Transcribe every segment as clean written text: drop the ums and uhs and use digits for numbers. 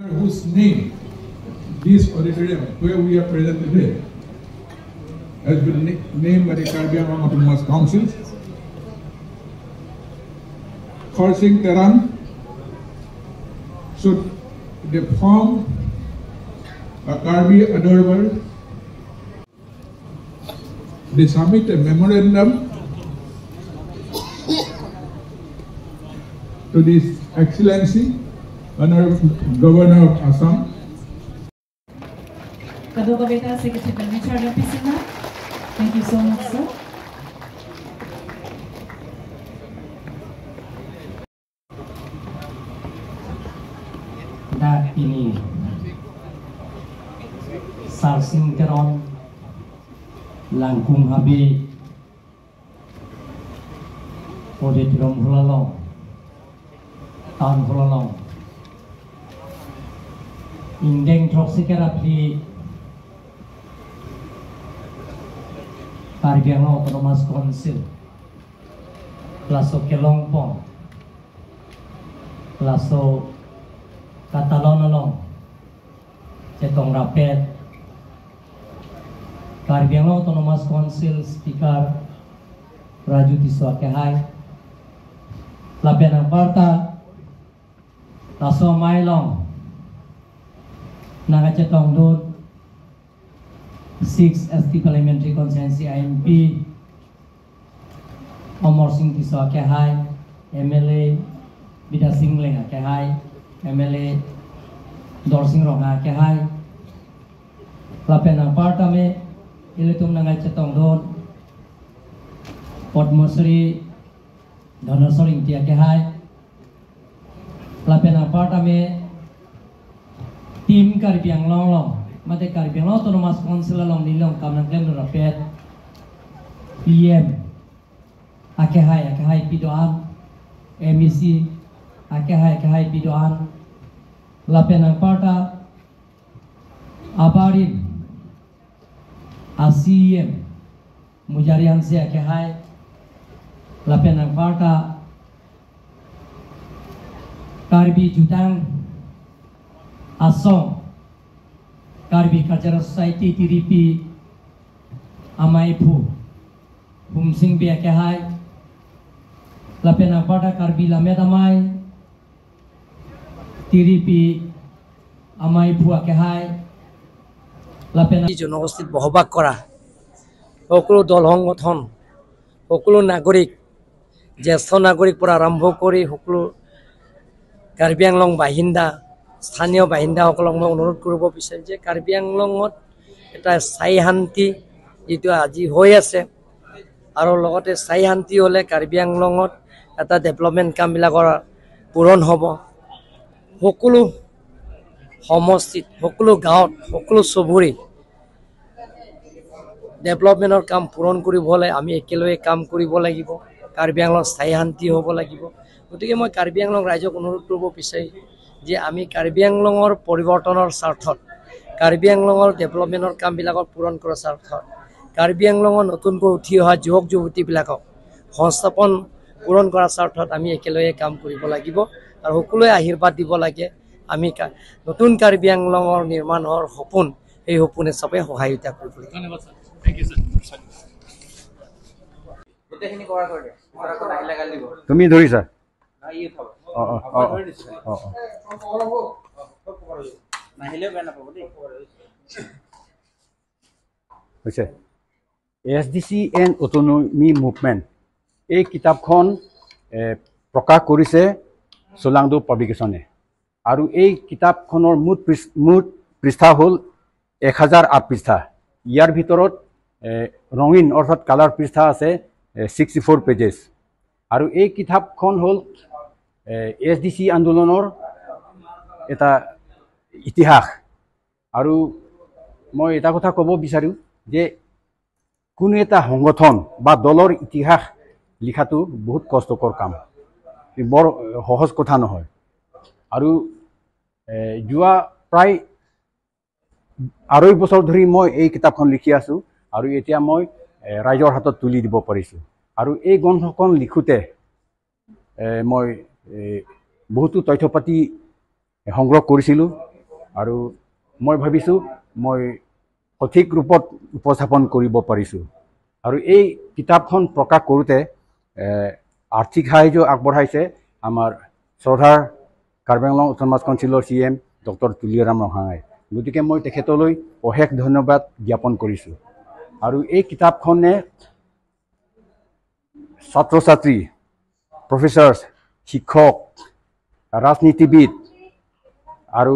Whose name this auditorium where we are present today has been named by the Karbi Anglong Autonomous Council. Khorsing Terang should they form a Karbi Adorable. They submit a memorandum to this Excellency, Honorable Governor of Assam. Thank you so much, sir. Da ini Sarsing Teron Langkung Habi Auditorium Hulalong Town Hulalong Indeng Troxikerapli Karbi Anglong Autonomous Council Laso Kelongpong Laso Katalonalong Chetong Rapet Karbi Anglong Autonomous Council Speaker Raju Tiswa Kehai Lapenang Parta Laso Mailong Naga Chetong Dut 6 ST Parliamentary Constituency IMP Amar Singh Tiswa Kehai MLA Bida Singh Lenga Kehai MLA Dorsing Ronga Kehai Lapenang Parta me Ilitum Naga Chetong Dut Padmasri Dhaneswar Ingtia Kehai Lapenang Parta me Team Karbi Anglong Long Mate Karbi Anglong Autonomous Council long nilong kamnang klem rapet PM Akehai Akehai Pidoan MEC Akehai Akehai Pidoan Lapenang Parta Abarin ACM Mujarian Se Akehai Lapenang Parta Karbi Jutang Asong Karbi Cultural Society TDP Amaipu Humsing Be Akehai Lapenang Parta Karbi Lamet Amai TDP Amaipu Akehai Lapenang জনগোষ্ঠীত বসবাস কৰা সকলো দল সংগঠন সকলো নাগৰিক জ্যেষ্ঠ নাগৰিক পৰা আৰম্ভ কৰি সকলো কাৰ্বি আংলং বাসিন্দা স্থানীয় বাসিন্দাসকলক মই অনুৰোধ কৰিব বিচাৰিম যে কাৰ্বি আংলঙত এটা স্থায়ী শান্তি যিটো আজি হৈ আছে আৰু লগতে স্থায়ী শান্তি হ'লে কাৰ্বি আংলঙত এটা ডেভেলপমেণ্ট কামবিলাকৰ পূৰণ হ'ব। সকলো সমষ্টিত সকলো গাঁৱত সকলো চুবুৰীত ডেভেলপমেণ্টৰ কাম পূৰণ কৰিব হ'লে আমি একেলগে কাম কৰিব লাগিব। কাৰ্বি আংলং স্থায়ী শান্তি হ'ব লাগিব। গতিকে মই কাৰ্বি আংলং ৰাইজক অনুৰোধ কৰিব বিচাৰিম যে আমি কাৰ্বি আংলঙৰ পৰিৱৰ্তনৰ স্বাৰ্থত কাৰ্বি আংলঙৰ ডেভেলপমেণ্টৰ কামবিলাকৰ পূৰণ কৰাৰ স্বাৰ্থত কাৰ্বি আংলঙৰ নতুনকৈ উঠি অহা যুৱক যুৱতীবিলাকক সংস্থাপন পূৰণ কৰাৰ স্বাৰ্থত আমি একেলগে কাম কৰিব লাগিব আৰু সকলোৱে আশীৰ্বাদ দিব লাগে। আমি নতুন কাৰ্বি আংলঙৰ নিৰ্মাণ হোৱাৰ সপোন এই সপোনে চবে সহায়তা কৰিব লাগিব। ধন্যবাদ sir. Thank you sir. তুমি ধৰিছা? হৈছে S D C and autonomy movement এই কিতাপখন প্ৰকাশ কৰিছে চোলাংদু পাব্লিকেশ্যনে আৰু এই কিতাপখনৰ মুঠ পৃষ্ঠা হ'ল 1008 পৃষ্ঠা। ইয়াৰ ভিতৰত ৰঙীন অৰ্থাৎ কালাৰ পৃষ্ঠা আছে 64 পেজেছ আৰু এই কিতাপখন হ'ল এছ ডি চি আন্দোলনৰ এটা ইতিহাস। আৰু মই এটা কথা ক'ব বিচাৰোঁ যে কোনো এটা সংগঠন বা দলৰ ইতিহাস লিখাটো বহুত কষ্টকৰ কাম, বৰ সহজ কথা নহয়। আৰু যোৱা প্ৰায় 2.5 বছৰ ধৰি মই এই কিতাপখন লিখি আছোঁ আৰু এতিয়া মই ৰাইজৰ হাতত তুলি দিব পাৰিছোঁ। আৰু এই গ্ৰন্থখন লিখোঁতে মই বহুতো তথ্য পাতি সংগ্ৰহ কৰিছিলোঁ। আৰু মই ভাবিছোঁ মই সঠিক ৰূপত উপস্থাপন কৰিব পাৰিছোঁ। আৰু এই কিতাপখন প্ৰকাশ কৰোঁতে আৰ্থিক সাহাৰ্য আগবঢ়াইছে আমাৰ শ্ৰদ্ধাৰ কাৰ্বি আংলং অট'নমাছ কাউন্সিলৰ CM doctor Tuliram ৰংহাঙাই। গতিকে মই তেখেতলৈ অশেষ ধন্যবাদ জ্ঞাপন কৰিছোঁ। আৰু এই কিতাপখনে ছাত্ৰ ছাত্ৰী, প্ৰফেচাৰ্ছ, শিক্ষক, ৰাজনীতিবিদ আৰু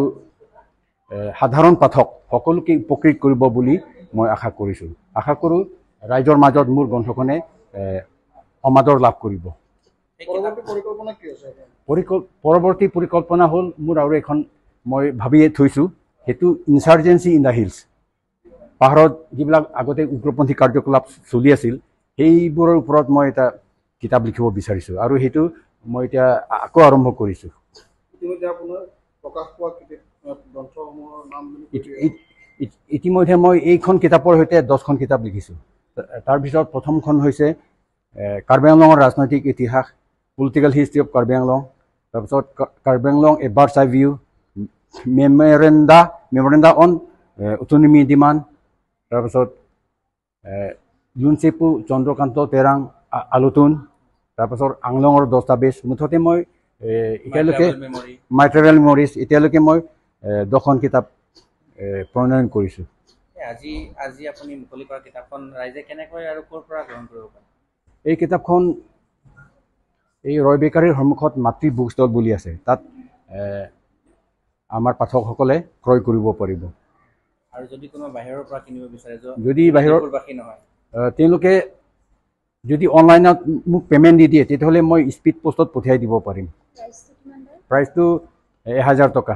সাধাৰণ পাঠক সকলোকে উপকৃত কৰিব বুলি মই আশা কৰিছোঁ। আশা কৰোঁ ৰাইজৰ মাজত মোৰ গ্ৰন্থখনে সমাদৰ লাভ কৰিব। পৰৱৰ্তী পৰিকল্পনা হ'ল মোৰ আৰু এখন মই ভাবিয়ে থৈছোঁ, সেইটো ইনচাৰ্জেঞ্চি ইন the hills, পাহাৰত যিবিলাক আগতে উগ্ৰপন্থী কাৰ্যকলাপ চলি আছিল সেইবোৰৰ ওপৰত মই এটা কিতাপ লিখিব বিচাৰিছোঁ আৰু সেইটো মই এতিয়া আকৌ আৰম্ভ কৰিছোঁ। ইতিমধ্যে মই এইখন কিতাপৰ সৈতে 10খন কিতাপ লিখিছোঁ। তাৰপিছত প্ৰথমখন হৈছে কাৰ্বি আংলঙৰ ৰাজনৈতিক ইতিহাস, political history of Karbi Anglong, তাৰপিছত Karbi Anglong a bird's eye view, memoranda on autonomy demand, তাৰপিছত লুনচেপু চন্দ্ৰকান্ত তেৰাং আলোতন, তাৰপাছত আংলঙৰ দস্তাবেজ। মুঠতে মই এতিয়ালৈকে মাই ট্ৰেভেল মেমৰিজ এতিয়ালৈকে মই 10খন কিতাপ প্ৰণয়ন কৰিছোঁ। আজি আপুনি মুকলি কৰা কিতাপখন ৰাইজে কেনেকৈ আৰু ক'ৰ পৰা গ্ৰহণ কৰিব পাৰে? এই কিতাপখন এই ৰয় বেকাৰীৰ সন্মুখত মাতৃ বুক ষ্টল বুলি আছে, তাত আমাৰ পাঠকসকলে ক্ৰয় কৰিব পাৰিব। আৰু যদি কোনোবা বাহিৰৰ পৰা কিনিব বিচাৰে, যদি বাহিৰৰ তেওঁলোকে যদি অনলাইনত মোক পে'মেণ্ট দি দিয়ে তেতিয়াহ'লে মই স্পীড পোষ্টত পঠিয়াই দিব পাৰিম। প্ৰাইচটো 1000 টকা।